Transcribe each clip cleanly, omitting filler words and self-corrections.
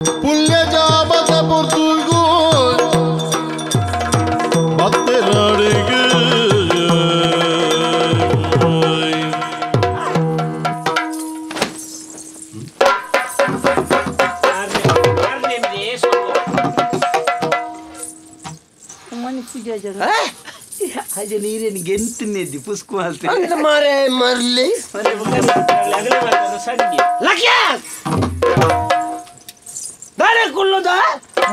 ಪುಲ್ಯ ಜಾಬದ ಪೊರ್ತುಗು ಬತ್ತೆನಾಡಿಗೆ ಅದೇ ನೀರೇನು ಗೆಂತಿನ್ನೆದ್ದಿ ಪುಸ್ಕು ಅಂತ ಮಾರೆ ಮರ್ಲಿ ದಾನೆ ಕುಲ್ಲುದ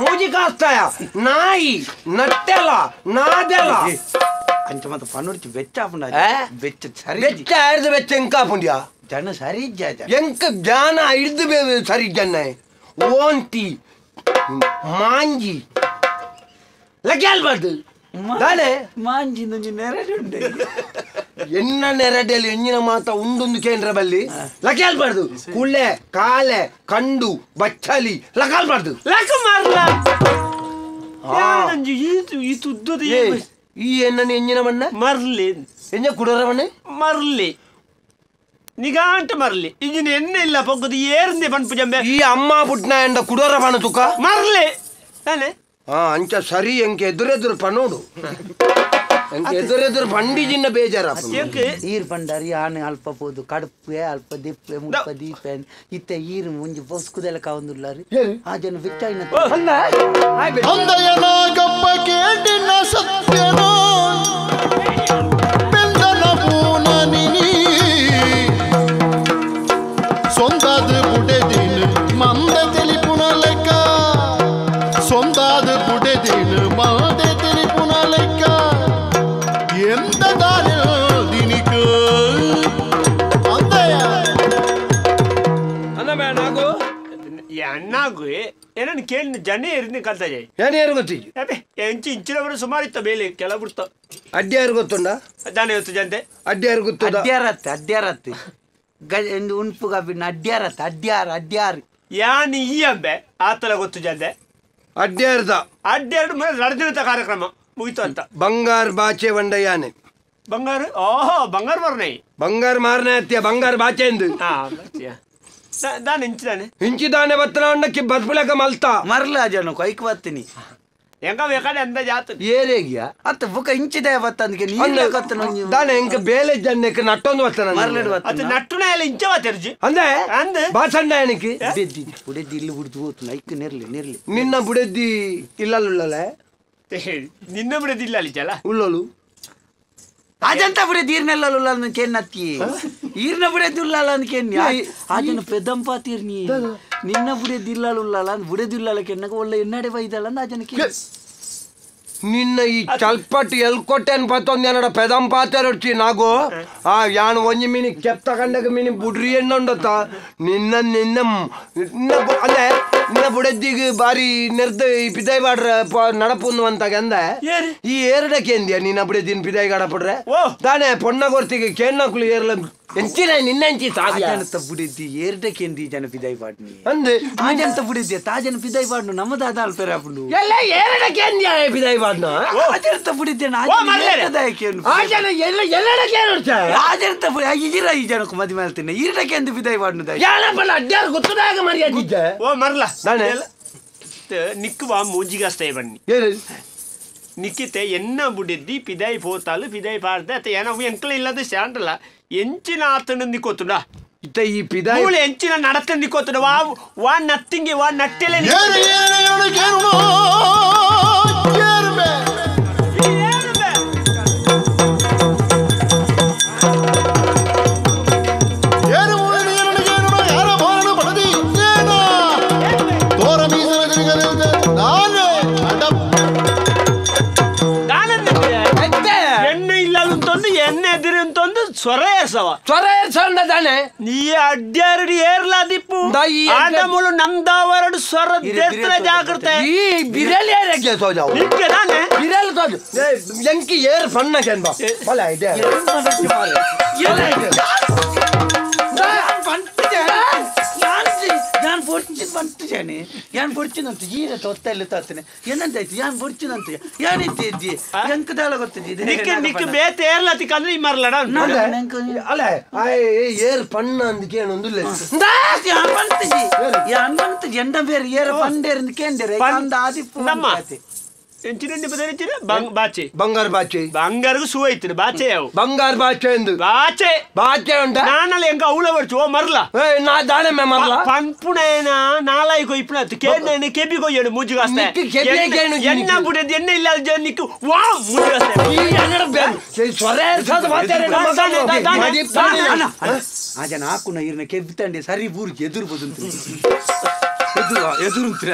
ಮೂಜಿ ಕಾಸ್ತಾಯ ನಾಯಿ ನಟ್ಟೆಲ ನಾದೆಲ ಅಂಚ ಮತ್ತೆ ಪನ್ನುಡ್ಚಿ ಬೆಚ್ಚ ಆಪುಂಡ ಬೆಚ್ಚ ಸರಿ ಬೆಚ್ಚ ಆಯ್ದು ಬೆಚ್ಚ ಎಂಕ ಆಪುಂಡ್ಯಾ ಜನ ಸರಿ ಇಜ್ಜ ಎಂಕ ಜಾನ ಹಿಡ್ದು ಸರಿ ಜನ ಓಂಟಿ ಮಾಂಜಿ ಲಗ್ಯಾಲ್ ಬಾರ್ದು ದಾನೆ ಮಾಂಜಿ ಒಂಜಿ ನೆರಡೆ ಉಂಡೆ ಎನ್ನ ನೆರಡೆಯಲ್ಲಿ ಎಂಜಿನ ಮಾತ ಉಂಡೊಂದು ಕೇಂದ್ರ ಬಲ್ಲಿ ಲಗ್ಯಾಲ್ಬಾರ್ದು ಕುಳೆ ಕಾಲೆ ಕಂಡು ಬಚ್ಚಲಿ ಲಗಾಲ್ಬಾರ್ದು ಲಕ ಮಾರ್ಲ ಈ ತುದ್ದದ ಈ ಎನ್ನ ಎಂಜಿನ ಮಣ್ಣ ಮರ್ಲಿ ಎಂಜ ಕುಡರ ಮಣ್ಣೆ ಮರ್ಲಿ ನಿಗಾಂಟ ಮರ್ಲಿ ಇಂಜಿನ ಎಣ್ಣೆ ಇಲ್ಲ ಪೊಗ್ಗದು ಏರ್ಂದೆ ಪನ್ಪು ಜಂಬೆ ಈ ಅಮ್ಮ ಪುಟ್ನ ಎಂಡ ಕುಡರ ಪಣ ತುಕ ಮರ್ಲಿ ತಾನೆ ಹಾ ಅಂಚ ಸರಿ ಎಂಕೆ ಎದುರೆದುರು ಪನೋಡು ಎಂಕೆ ಎದುರೆದುರು ಬಂಡಿ ಜಿನ್ನ ಬೇಜಾರ ಈರ್ ಪಂಡಾರಿ ಆನೆ ಅಲ್ಪ ಪೋದು ಕಡುಪೆ ಅಲ್ಪ ದಿಪ್ಪೆ ಮುಲ್ಪ ದೀಪೆ ಇತ್ತೆ ಈರು ಮುಂಜಿ ಬಸ್ಕುದೆಲ್ಲ ಕಾವಂದುಲ್ಲಾರಿ ಆ ಜನ ಬೆಚ್ಚಾಯಿನ ಅಂದಯನ ಗಪ್ಪ ಕೇಟಿನ ಸತ್ಯನೋ ಬೆಂದನ ಪೂನ ನಿನಿ ಸೊಂದಾದ ಬುಡೆದಿನ ಮಂದ ತಿಳಿಪುನ ಲೆಕ್ಕ ಸೊಂದಾದ ಬುಡೆದಿನ ಮಂದ ತಿಳಿಪುನ ಲೆಕ್ಕ ಎಂತ ದಾನಿಕ ಅಂದಯ ಅನ್ನ ಅಣ್ಣಾಗು ಏನನ್ನು ಕೇಳಿ ಜನ ಎರಿನ ಕಲ್ತ ಜಾಯ್ ಏನ್ ಯಾರು ಗೊತ್ತಿಜ್ಜಿ ಅಬೆ ಎಂಚು ಇಂಚಿನವರು ಸುಮಾರು ಇತ್ತ ಬೇಲೆ ಕೆಲ ಬಿಡ್ತ ಅಡ್ಡಿ ಯಾರು ಗೊತ್ತುಂಡ ದಾನೆ ಗೊತ್ತು ಜಂತೆ ಅಡ್ಡಿ ಯಾರು ಗೊತ್ತುದ ಅಡ್ಯಾರತ್ತೆ ಅಡ್ಯಾರತ್ತೆ ಗಜ ಎಂದು ಉನ್ಪು ಕಾಪಿನ ಅಡ್ಯಾರತ್ತೆ ಅಡ್ಯಾರ ಅಡ್ಯಾರ್ ಯಾನ್ ಈ ಅಂಬೆ ಆತಲ ಗೊತ್ತು ಜಂತೆ ಅಡ್ಯಾರ್ದ ಅಡ್ಡೆರಡು ಮನೆ ನಡೆದಿರುತ್ತ ಕಾರ್ಯಕ್ರಮ ಮುಗಿತು ಅಂತ ಬಂಗಾರ ಬಾಚೆ ವಂಡ ಯಾನೆ ಬಂಗಾರ ಓಹೋ ಬಂಗಾರ ಮಾರನೇ ಬಂಗಾರ ಮಾರನೆ ಅತ್ಯ ಬಂಗಾರ ಬಾಚೆ ಎಂದು ಹಾ ದಾನೆ ಇಂಚಿದಾನೆ ಇಂಚಿದಾನೆ ಬತ್ತನ ಅಂಡಕ್ಕೆ ಬದ್ಬುಲಕ ಮಲ್ತ ಮರ್ಲ ಜನ ಕೈಕ್ ಬತ್ತೀನಿ ಎಂಕ ಬೇಕಾದ್ರೆ ಅಂದ ಜಾತ ಏರೇಗಿಯ ಅತ್ತ ಬುಕ ಇಂಚಿದೆ ಬತ್ತಂದಕ್ಕೆ ನೀರು ಕತ್ತನ ದಾನೆ ಎಂಕ ಬೇಲೆ ಜನ್ನಕ್ಕೆ ನಟ್ಟೊಂದು ಬತ್ತನ ಮರ್ಲಡು ಅದು ಬತ್ತನ ನಟ್ಟುನ ಎಲ್ಲ ಇಂಚ ಬತ್ತೆರ್ಜಿ ಅಂದೆ ಅಂದೆ ಬಾಸಣ್ಣ ಏನಕ್ಕೆ ಬುಡೆದ್ದಿ ಬುಡೆದ್ದಿ ಇಲ್ಲಿ ಬಿಡ್ದು ಹೋತು ಐಕ್ ನೆರ್ಲಿ ನೆರ್ಲಿ ನಿನ್ನ ಬುಡೆದ್ದಿ ಇಲ್ಲಲ್ಲುಳ್ಳಲೆ ನಿನ್ನ ಬಿಡದಿಲ್ಲ ಅಲ್ಲಿ ಜಲ ಉಳ್ಳೋಳು ಅಜಂತ ಬುಡೆದ್ದಿ ಈರ್ನೆಲ್ಲ ಉಳ್ಳಾಲ ಕೇನ್ನತ್ತಿ ಈರ್ನ ಬುಡೆದ್ದಿ ಉಳ್ಳಾಲ ಅಂದ್ಕೇನಿ ಆಜನ ಪೆದಂಪಾತಿರ್ನಿ ನಿನ್ನ ಬುಡೆದ್ದಿ ಇಲ್ಲಾಲ ಉಳ್ಳಾಲ ಅಂದ್ ಬುಡೆದ್ದಿ ಉಳ್ಳಾಲ ಕೆನ್ನಾಗ ಒಳ್ಳೆ ಎನ್ನಡೆ ಬೈದಲ್ಲ ಅಂದ್ ಆಜನ ಕೇಳಿ ನಿನ್ನ ಈ ಚಲ್ಪಟ್ಟು ಎಲ್ಕೊಟ್ಟೆನ್ ಪತ್ತೊಂದು ಏನಡ ಪೆದಂಪಾತೆರೊಡ್ಚಿ ನಾಗು ಆ ಯಾನ್ ಒಂಜಿ ಮೀನಿ ಕೆಪ್ತ ಕಂಡಗ ಮೀನಿ ಬುಡ್ರಿ ಎಣ್ಣುಂಡತ್ತ ನಿನ್ನ ನಿನ್ನ ನಿನ್ನ ಅಲ್ಲೇ ನಿನ್ನ ಬುಡೆದ್ದಿಗೆ ಬಾರಿ ನೆರ್ದ ಈ ಪಿದಾಯಿ ಬಾಡ್ರ ನಡಪುಂದು ಅಂತಾಗ ಅಂದ ಈ ಏರಡಕ್ಕೆ ಎಂದ್ಯಾ ನಿನ್ನ ಬುಡೆದಿನ ಪಿದಾಯಿ ಗಾಡಪಡ್ರೆ ದಾನೆ ಪೊಣ್ಣ ಕೊರ್ತಿಗೆ ಕೇಣ್ಣಕ್ಳು ಏರ್ಲ ಎಂಚಿನ ನಿನ್ನ ಎಂಚಿ ಸಾಧ್ಯ ಆಜನತ ಬುಡೆದ್ದಿ ಏರ್ಡಕ್ಕೆ ಎಂದಿ ಜನ ಪಿದಾಯಿ ಬಾಡ್ನಿ ಅಂದೆ ಆಜಂತ ಬುಡೆದ್ದಿ ತಾಜನ ಪಿದಾಯಿ ಬಾಡ್ನು ನಮ್ಮದಾದ ಅಲ್ಪೆರೆ ಅಪ್ಪನು ಎಲ್ಲ ಏರಡಕ್ಕೆ ಎಂದ್ಯಾ ಪಿದಾಯಿ ಬಾಡ್ನ ಆಜನತ ಬುಡೆದ್ದಿ ಆಜನ ಎಲ್ಲ ಎಲ್ಲಡಕ್ಕೆ ಏರ್ಡ್ಚ ಆಜನತ ಬುಡೆ ಇಜಿರ ಈ ಜನಕ್ಕೆ ಮದಿ ಮಾಡ್ತೀನಿ ಈರ್ಡಕ್ಕೆ ಎಂದು ಪಿದಾಯಿ ಬಾಡ್ನು ದಾಯ ಯಾನಪ್ಪಲ್ಲ ಅಡ್ಡಾರ್ ಗೊತ್ತದಾಗ ಮರ್ಯಾದಿದ್ದೆ ಓ ಮರ್ಲ ದಾನೆ ನಿಕ್ಕುವ ಮೂಜಿಗಾಸ್ತಾಯ ಬನ್ನಿ ಏನು ನಿಕ್ಕಿತೆ ಎನ್ನ ಬುಡೆದ್ದಿ ಪಿದಾಯಿ ಪೋತಾಲು ಪಿದಾಯಿ ಪಾಡ್ದೆ ಅತ್ತ ಏನೋ ಎಂಕಲ ಇಲ್ಲದ ಶಾಂಡಲ್ಲ ಎಂಚಿನ ಆತನ ನಿಕ್ಕೋತುಂಡ ಇತ್ತ ಈ ಪಿದಾಯಿ ಮೂಳೆ ಎಂಚಿನ ನಡತ ನಿಕ್ಕೋತುಂಡ ವಾ ವಾ ನತ್ತಿಂಗೆ ವಾ ನಟ್ಟೆಲೆ ಏರು ಏರು ಕೇರುಣೋ ಏರುಬೆ ಏರು ಮೂಳೆ ಏರು ಕೇರುಣೋ ಯಾರ ಬೋರನು ಬಡದಿ ಏನೋ ತೋರ ಮೀಸಲ ತಿರುಗದೆ ನಾನೇ ಅಡಪ್ ಎಣ್ಣೆ ಇಲ್ಲ ಅಂತಂದು ಎಣ್ಣೆ ಎದಿರಿ ಅಂತಂದು ಸ್ವರ ಏರ್ಸವ ಸ್ವರ ಏರ್ಸಂಡ ತಾನೆ ನೀ ಅಡ್ಡಾರಡಿ ಏರ್ಲಾ ದಿಪ್ಪು ಆಡಮುಳು ನಮ್ದಾವರಡು ಸ್ವರ ದೇರ್ತರ ಜಾಗೃತೆ ಈ ಬಿರಲಿ ಏರಕ್ಕೆ ಸೋಜಾವು ನಿಕ್ಕೆ ತಾನೆ ಬಿರಲ್ ಸೋಜು ಎಂಕಿ ಏರ್ ಸಣ್ಣ ಕೆಂಬ ಬಲ ಇದೆ ನಾನು ಪೊರ್ಚಿ ಬಂತು ಜಾನೆ ಯಾನ್ ಬೊಡ್ಚಿನಂತ ಈರ ತೊತ್ತಲ್ಲಿ ತಾತನೆ ಏನಂತಾಯ್ತು ಯಾನ್ ಬೊಡ್ಚಿನಂತ ಯಾನಿತ್ತೆ ಇದ್ದಿ ಎಂಕದಾಳ ಗೊತ್ತಿದ್ದಿ ನಿಕ್ಕೆ ನಿಕ್ಕೆ ಬೇತೆ ಏರ್ಲತಿ ಕಂದ್ರೆ ಈ ಮರ್ಲಡ ಅಲ್ಲ ಏರ್ ಪಣ್ಣ ಅಂದಕ್ಕೆ ಏನೊಂದು ಯಾನ್ ಬಂತಜಿ ಯಾನ್ ಬಂತಜಿ ಎಂಡ ಬೇರೆ ಏರ ಪಂಡೇರಿಂದ ಕೇಂದ್ರ ಅಂದ ಆದಿಪ್ಪು ನಮ್ಮ ಎಂಚಿನ ಬದಲಿಚಿನ ಬಾಚೆ ಬಂಗಾರ ಬಾಚೆ ಬಂಗಾರಗೂ ಸುವ ಇತ್ತು ಬಾಚೆ ಯಾವ ಬಂಗಾರ ಬಾಚೆ ಎಂದು ಬಾಚೆ ಬಾಚೆ ಉಂಟ ನಾನಲ್ಲ ಎಂಕ ಅವಳ ಬರ್ಚು ಓ ಮರ್ಲ ನಾ ದಾನೆ ಮೇ ಮರ್ಲ ಪಂಪುಣೇನ ನಾಲಾಯಿ ಕೊಯ್ಪುಣ ಕೇಂದ್ರ ಕೆಬಿ ಕೊಯ್ಯಡು ಮುಜುಗಾಸ್ತೆ ಎನ್ನ ಬುಡದ ಎಣ್ಣೆ ಇಲ್ಲ ನಿಕ್ಕು ವಾ ಮುಜುಗಾಸ್ತೆ ಸೊರೆ ಸದ ಮಾತಾಡ ಆ ಜನ ಹಾಕುನ ಇರ್ನ ಕೆಬ್ಬಿ ತಂಡೆ ಸರಿ ಬೂರ್ಗೆ ಎದುರು ಬದುಂತ ಎದುರು ಎದುರುಂತ್ರ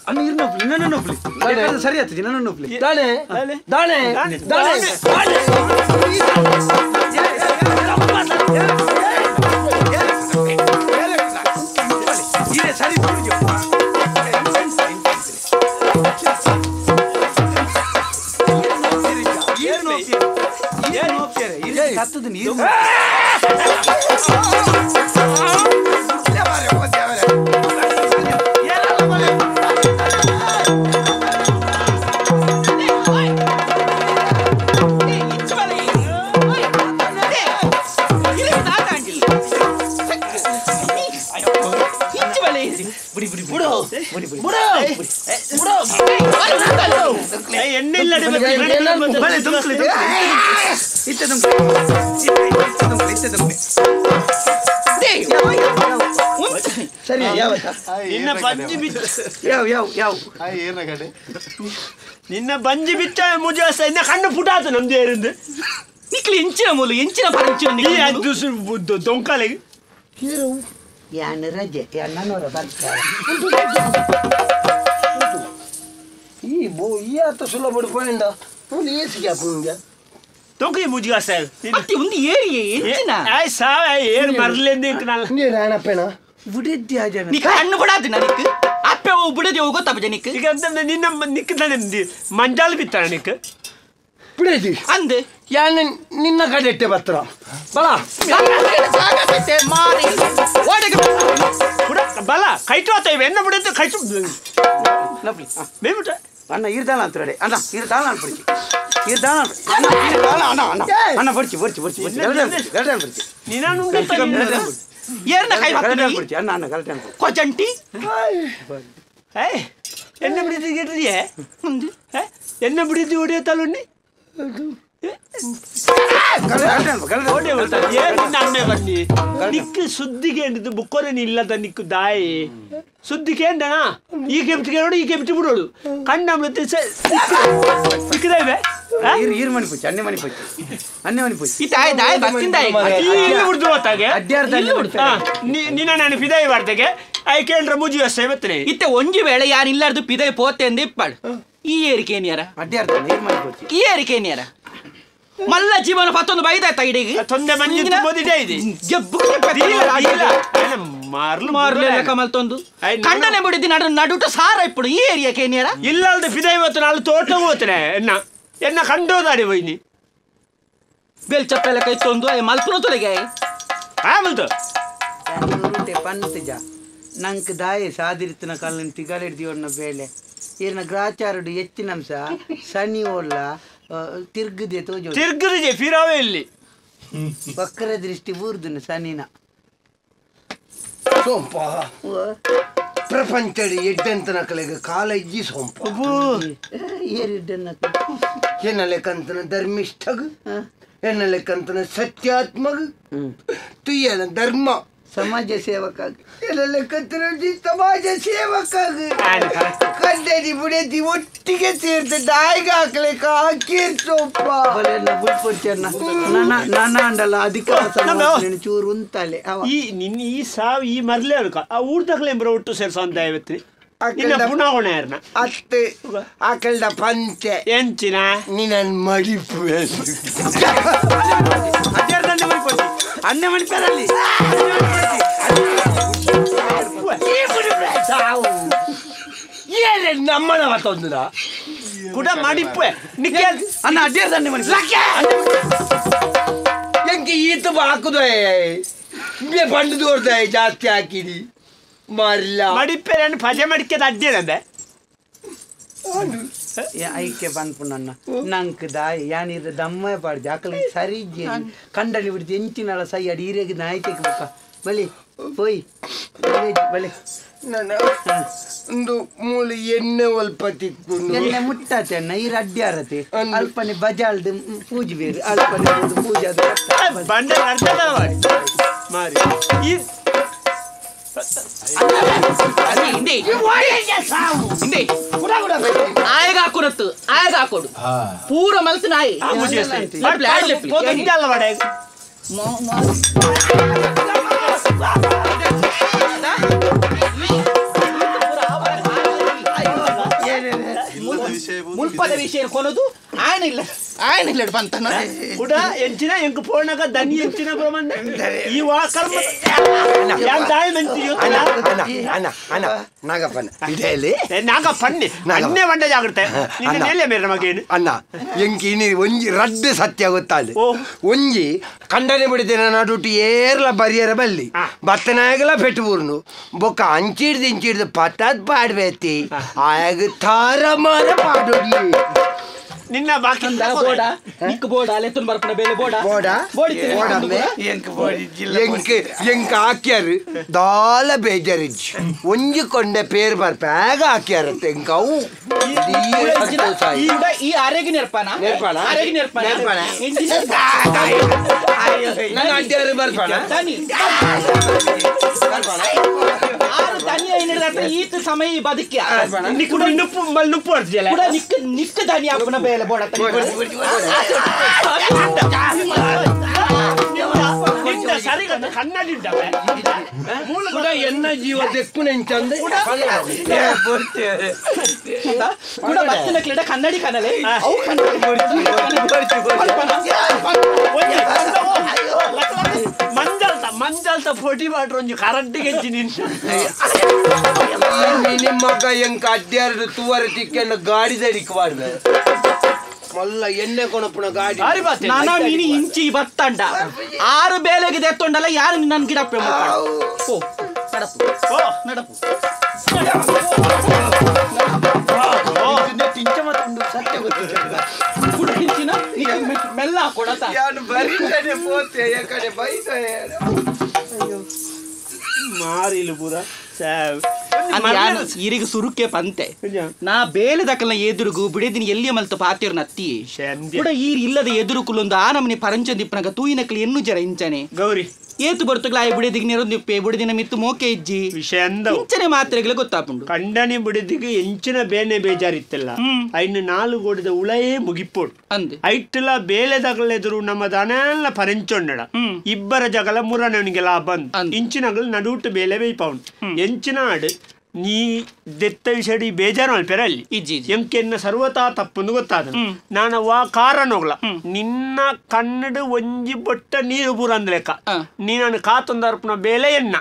ಅಣ್ಣ ಇರ್ನೊಪ್ಲಿ ನನ್ನೊಪ್ಲಿ ಸರಿ ಆಗ್ತದೆ ನನ್ನೊಪ್ಲಿ ದಾನೆ ದಾನೆ ದಾನೆ ಸರಿ ನೀರು ನಿನ್ನ ಬಂಜಿ ಬಿಚ್ಚ ಮುಜಾಸ ಇನ್ನ ಕಣ್ಣು ಪುಟಾತು ನಮ್ದು ಏರಿಂದ ನಿಕ್ಲಿ ಇಂಚಿನ ಮೂಲು ಇಂಚಿನ ಪರಂಚಿನ ದೊಂಕಾಲಿಗೆ ಯಾನ್ ರಜೆ ನನ್ನವರ ಬರ್ತಾರೆ ಈ ಬೋ ಈ ಆತ ಸುಲಭ ಪಡಿಪೋಯಿಂದ ಒಂದು ಏಸಿಗೆ ಹಾಕುಂಗ ದೊಂಕಿ ಮುಜುಗಾಸ ಅತ್ತಿ ಒಂದು ಏರಿಯೇ ಎಂಚಿನ ಆಯ್ ಸಾವ ಏರ್ ಮರ್ಲೆಂದು ನಲ್ಲ ನೀರು ಆಣಪ್ಪೇನ ಬುಡಿದ್ದಿ ಆ ಜನ ನಿಕ್ಕ ಹಣ್ಣು ಬಿಡಾದು ನಿಕ್ ಅಪ್ಪೆ ಓ ಬುಡದಿ ಹೋಗೋ ತಪ್ಪಜ ನಿಕ್ ಈಗ ಅಂತ ನಿನ್ನ ನಿಕ್ ತಾನೆ ಮಂಜಾಲ್ ಬಿತ್ತಾನ ನಿಕ್ ಬಿಡದಿ ಅಂದೆ ಯಾನ ನಿನ್ನ ಕಡೆ ಇಟ್ಟೆ ಬತ್ತರ ಬಲ ಮಾರಿ ಓಡಗೆ ಬುಡ ಬಲ ಕೈಟು ಆತ ಇವೆ ಎನ್ನ ಬಿಡದ್ದು ಕೈಟು ನಪ್ಲಿ ಮೇಬಿಟ್ಟ ಅಣ್ಣ ಇರ್ದಾಳ ಅಂತ ರೆಡಿ ಅಣ್ಣ ಇರ್ದಾಳ ಅಂತ ಬಿಡ್ಚಿ ಇರ್ದಾಳ ಅಣ್ಣ ಇರ್ದಾಳ ಅಣ್ಣ ಅಣ್ಣ ಅಣ್ಣ ಬರ್ಚಿ ಬರ್ಚಿ ಬರ್ಚಿ ಬರ್ಚಿ ಗರಡೆ ಬರ್ಚಿ ನೀನು ಏರ್ನ ಕೈ ಗರಡೆ ಬರ್ಚಿ ಅಣ್ಣ ಅಣ್ಣ ಗರಡೆ ಕೊಜಂಟಿ ಏಯ್ ಎನ್ನ ಬಿಡಿದ್ದು ಗೆಟ್ರಿಯೇ ಎನ್ನ ಬಿಡಿದ್ದು ಹೊಡೆಯೋ ತಲುಣ್ಣಿ ನಿಕ್ಕು ಸುದ್ದಿಗೆ ಬುಕ್ಕೋರೆ ಇಲ್ಲದ ನಿಕ್ಕು ದಾಯಿ ಸುದ್ದಿ ಕೇಂದಣ ಈ ಕೆಪ್ಟಿ ಕೇಳೋಡು ಈ ಕೆಪ್ಟಿ ಬಿಡೋಡು ಕಣ್ಣ ಸಿಕ್ಕದಾವೆ ಈರ್ ಮಣಿ ಪೊಚ್ಚಿ ಅನ್ನೆ ಮಣಿ ಪೊಚ್ಚಿ ಅನ್ನೆ ಮಣಿ ಪೊಚ್ಚಿ ಇತ್ತಾಯ ದಾಯ ಬಸ್ತಿಂದ ಇಲ್ಲಿ ಬಿಡ್ದು ಹೋತಾಗೆ ನಿನ್ನ ನಾನು ಫಿದಾಯಿ ವಾರ್ತೆಗೆ I ಕೇಂದ್ರ ಮುಜಿ ಸೇವತ್ತನೆ ಇತ್ತೆ ಒಂಜಿ ವೇಳೆ ಯಾರು ಇಲ್ಲಾರ್ದು ಪಿದಾಯಿ ಪೋತೆ ಅಂದ ಇಪ್ಪಾಳು ಈ ಏರಿಕೆ ಏನ್ಯಾರ ಈ ಏರಿಕೆ ಏನ್ಯಾರ ಮಲ್ಲ ಜೀವನ ಪತ್ತೊಂದು ಬೈದಾಯ್ತಾ ಇಡೀ ತೊಂದೆ ಮಂಜಿ ಮೋದಿದೆ ಇದೆ ಮಾರ್ಲು ಮಾರ್ಲು ಕಮಲ್ತೊಂದು ಕಂಡನೆ ಬಿಡಿದ್ದು ನಡು ನಡುಟ ಸಾರ ಇಪ್ಪಡು ಈ ಏರಿಯಾಕ್ಕೆ ಏನ್ಯಾರ ಇಲ್ಲ ಅಲ್ದ ಫಿದಾಯಿ ಹೋತು ನಾಳು ತೋಟ ಹೋತನೆ ಎನ್ನ ಎನ್ನ ಕಂಡೋದಾಡಿ ಹೋಯ್ನಿ ಬೆಲ್ ಚಪ್ಪೆಲ್ಲ ಕೈ ತೊಂದು ಮಲ್ಪುನ ತೊಲೆಗೆ ಆಮಲ್ತು ಪಂತಜ ನಂಗೆ ದಾಯಿ ಸಾದಿರ್ತನ ಕಲ್ಲನ್ನು ತಿಗಲಿಡ್ದಿವಣ್ಣ ಬೇಳೆ ಈರ್ನ ಗ್ರಾಚಾರುಡು ಹೆಚ್ಚಿನಂಶ ಸನಿ ಒಳ್ಳ ತಿರ್ಗದೆ ತೋಜು ತಿರ್ಗದೆ ಫಿರಾವೇ ಇಲ್ಲಿ ವಕ್ರ ದೃಷ್ಟಿ ಬೂರ್ದುನ ಸನಿನ ಸೋಂಪ ಪ್ರಪಂಚಡಿ ಎಡ್ಡೆಂತನ ಕಲೆಗೆ ಕಾಲ ಇಜ್ಜಿ ಸೋಂಪ ಏರಿಡ್ಡನ್ನ ಎನ್ನ ಲೆಕ್ಕಂತನ ಧರ್ಮಿಷ್ಠಗ್ ಎನ್ನ ಲೆಕ್ಕಂತನ ಸತ್ಯಾತ್ಮಗ್ ತುಯ್ಯನ ಧರ್ಮ ಸಮಾಜ ಸೇವಕಾಗಿ ಎನ್ನ ಲೆಕ್ಕಂತನ ಸಮಾಜ ಸೇವಕಾಗಿ ಕಡ್ಡಡಿ ಬುಡದಿ ಒಟ್ಟಿಗೆ ಸೇರ್ತ ದಾಯಿಗೆ ಹಾಕ್ಲಿಕ್ಕ ಹಾಕಿರ್ತೋಪ್ಪ ನನ್ನ ಅಂಡಲ್ಲ ಅಧಿಕಾರ ಚೂರು ಉಂತಾಲೆ ಈ ನಿನ್ನ ಈ ಸಾವು ಈ ಮರ್ಲೆ ಅನ್ಕ ಆ ಊರ್ದಕ್ಲೆ ಎಂಬ್ರ ಒಟ್ಟು ಸೇರ್ಸ ಅಂತ ಐವತ್ರಿ ನಿನ್ನ ಪುನಃ ಯಾರನ್ನ ಅತ್ತೆ ಆಕಲ್ದ ಪಂಚೆ ಎಂಚಿನ ನಿನ್ನ ಮಡಿಪು ಅನ್ಯ ಮಣಿಪೇರಲ್ಲಿ ಏನೇ ನಮ್ಮನ ಮತ್ತೊಂದು ಕುಡ ಮಡಿಪು ನಿಕ್ಕೆ ಅಣ್ಣ ಅಡ್ಡಿಯರ್ ದಂಡೆ ಮಣಿ ಎಂಕೆ ಈತ ಹಾಕುದು ಬೇ ಬಂಡು ದೋರ್ದ ಜಾಸ್ತಿ ಹಾಕಿದಿ ಮರ್ಲ ಮಡಿಪೆರನ್ನು ಪಜೆ ಮಡಿಕೆದ ಅಡ್ಡಿಯದಂದೆ ಐಕೆ ಪನ್ಪುನನ್ನ ನಂಕ್ ದಾಯಿ ಯಾನಿರ ದಮ್ಮ ಪಾಡ್ದು ಅಕಲ್ ಸರಿ ಕಂಡನಿ ಬಿಡ್ದು ಎಂಚಿನಲ ಸೈ ಅಡಿ ಈರೆಗೆ ನಾಯ್ಕೆಗೆ ಬೊಕ್ಕ ಬಲಿ ಪೋಯ್ ಬಲಿ ನನ್ನ ಒಂದು ಮೂಲೆ ಎಣ್ಣೆ ಒಲ್ಪ ತಿಕ್ಕೊಂಡು ಎಣ್ಣೆ ಮುಟ್ಟಾತೆ ಅಣ್ಣ ಈರ ಅಡ್ಡಿ ಆರತೆ ಅಲ್ಪನೆ ಬಜಾಲ್ದು ಪೂಜೆ ಬೇರೆ ಅಲ್ಪನೆ ಪೂಜೆ ಅದು ಬಂಡೆ ಮಾರಿ ಈ ಆಯಗ ಹಾಕೊಡತ್ತು ಆಯಗ ಹಾಕೊಡು ಪೂರ ಮಲ್ತು ನಾಯಿ ಮುಲ್ಪದ ವಿಷಯ ಕೊನದು ಆಯನ ಇಲ್ಲ ಆಯನ ಇಲ್ಲ ಬಂತನ ಕೂಡ ಎಂಚಿನ ಎಂಕ್ ಪೋಣಗ ದನಿ ಎಂಚಿನ ಬ್ರಹ್ಮಣ್ಣ ಈ ವಾ ಕರ್ಮ ಯಾನ್ ದಾಯಿ ಮೆಂತಿ ಅಣ್ಣ ಅಣ್ಣ ಅಣ್ಣ ನಾಗಪ್ಪನ ಇದೇಲಿ ನಾಗಪ್ಪನ್ನಿ ಅನ್ನೇ ಬಂಡ ಜಾಗ್ರತೆ ನಿನ್ನ ನೆಲೆ ಮೇರೆ ಮಗೇನು ಅಣ್ಣ ಎಂಕಿ ಇನಿ ಒಂಜಿ ರಡ್ಡು ಸತ್ಯ ಗೊತ್ತಾಲೆ ಒಂಜಿ ಕಂಡನೆ ಬಿಡಿದ್ದೇನೆ ನಡುಟು ಏರ್ಲ ಬರಿಯರ ಬಲ್ಲಿ ಬತ್ತನಾಗಲ ಪೆಟ್ಟು ಊರ್ನು ಬೊಕ್ಕ ಅಂಚಿಡ್ದು ಇಂಚಿಡ್ದು ಪತ್ತದ್ ಪಾಡ್ಬೇತಿ ಆಯಾಗ ತಾರ ಮಾರ ಪಾಡೋಡ್ಲಿ ನಿನ್ನ ಬಾಕಿ ಬೋಡ ನಿಕ್ ಬೋಡ ಲೆತ್ತುನ್ ಬರ್ಪಣ ಬೇಲೆ ಬೋಡ ಬೋಡ ಬೋಡಮ್ಮೆ ಎಂಕ್ ಬೋಡಿ ಎಂಕ್ ಎಂಕ್ ಹಾಕ್ಯಾರು ದಾಲ ಬೇಜಾರಿಜ್ಜಿ ಒಂಜಿ ಕೊಂಡೆ ಪೇರ್ ಬರ್ಪ ಆಗ ಹಾಕ್ಯಾರತ್ತೆ ಎಂಕ್ ಅವು ಈ ಆರೆಗೆ ನೆರ್ಪನ ನೆರ್ಪಣ ಆರೆಗೆ ನೆರ್ಪನ ನೆರ್ಪಣ ನನ್ನ ಅಡ್ಡಿಯಾರು ಬರ್ಪಣ ಈತ ಸಮಯ ಬದುಕಿಯ ನಿಕ್ಕು ನುಪ್ಪು ಅರ್ಜಿಯಲ್ಲ ಕೂಡ ನಿಕ್ಕ ನಿಕ್ಕ ದನಿ ಅಪ್ಪನ ಬೇಲೆ ಬೋಡ ಕನ್ನಡಿ ಕೂಡ ಎನ್ನ ಜೀವ ದೆಕ್ಕು ನೆಂಚಂದೆ ಕೂಡ ಬತ್ತಿನ ಕ್ರೀಡ ಕನ್ನಡಿ ಕನಲೆ ಅವು ಮಂಜಲ್ತ ಮಂಜಲ್ತ ಫೋಟಿ ಮಾಡ್ರ ಒಂಜಿ ಕರೆಂಟಿಗೆ ನಿನ್ನ ನಿಮ್ಮ ಮಗ ಎಂಕ ಅಡ್ಡಿಯಾರಡು ತುವರ ತಿಕ್ಕೆಂಡ ಗಾಡಿ ದಡಿಕ್ ಮಾಡ್ದೆ ಮಲ್ಲ ಎಣ್ಣೆ ಕೊಣಪುಣ ಗಾಡಿ ನಾನಾ ಮೀನಿ ಇಂಚಿ ಬತ್ತಂಡ ಆರು ಬೇಲೆಗೆ ದೆತ್ತೊಂಡಲ್ಲ ಯಾರು ನನ್ನ ಗಿಡಪ್ಪೆ ಓ ನಡಪು ನಡಪು ಮೆಲ್ಲ ಕೊಡತ ಮಾರಿಲು ಪೂರ ಇರಿಗೆ ಸುರುಕೆ ಪಂತೆ ನಾ ಬೇಲೆ ದಕ್ಕಲ್ನ ಎದುರುಗು ಬಿಡದಿನ ಎಲ್ಲಿಯ ಮಲ್ತ ಪಾತಿರ್ ನತ್ತಿ ಕೂಡ ಈರ್ ಇಲ್ಲದ ಎದುರು ಕುಲೊಂದು ಆ ನಮನೆ ಪರಂಚದಿಪ್ಪನಗ ತೂಯಿನಕ್ಲಿ ಎನ್ನು ಜರ ಇಂಚನೆ ಗೌರಿ ಏತು ಬರ್ತಗ್ಲ ಆಯ್ ಬಿಡದಿಗೆ ನೆರೊಂದಿಪ್ಪೆ ಬಿಡದಿನ ಮಿತ್ತು ಮೋಕೆ ಇಜ್ಜಿ ಇಂಚನೆ ಮಾತ್ರೆಗಳ ಗೊತ್ತಾಪುಂಡು ಕಂಡನಿ ಬಿಡದಿಗೆ ಎಂಚಿನ ಬೇನೆ ಬೇಜಾರಿತ್ತಲ್ಲ ಐನು ನಾಲು ಗೋಡಿದ ಉಳಯೇ ಮುಗಿಪೋಡು ಅಂದೆ ಐಟ್ಟಲ ಬೇಲೆದಗಲೆದುರು ನಮ್ಮ ದನೆಲ್ಲ ಪರಂಚೊಂಡಡ ಇಬ್ಬರ ಜಗಲ ಮುರನವನಿಗೆ ಲಾಭ ಇಂಚಿನಗಳು ನಡುಟು ಬೇಲೆ ಬೇಯ್ಪೌಂಡು ಎಂಚಿನ ಆಡು ನೀ ದೆತ್ತ ವಿಷಯಡಿ ಬೇಜಾರು ಮಲ್ಪೆರ ಅಲ್ಲಿ ಎಂಕೆನ್ನ ಸರ್ವತಾ ತಪ್ಪುಂದು ಗೊತ್ತಾದ ನಾನು ವಾ ಕಾರಣೋಗ್ಲ ನಿನ್ನ ಕನ್ನಡ ಒಂಜಿ ಬೊಟ್ಟ ನೀರು ಪೂರ ಅಂದ ಲೆಕ್ಕ ನೀನನ್ನು ಕಾತೊಂದರ್ಪಣ ಬೇಲೆ ಎನ್ನ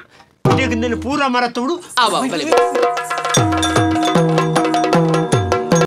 ಪೂರ ಮರ ತೋಡು.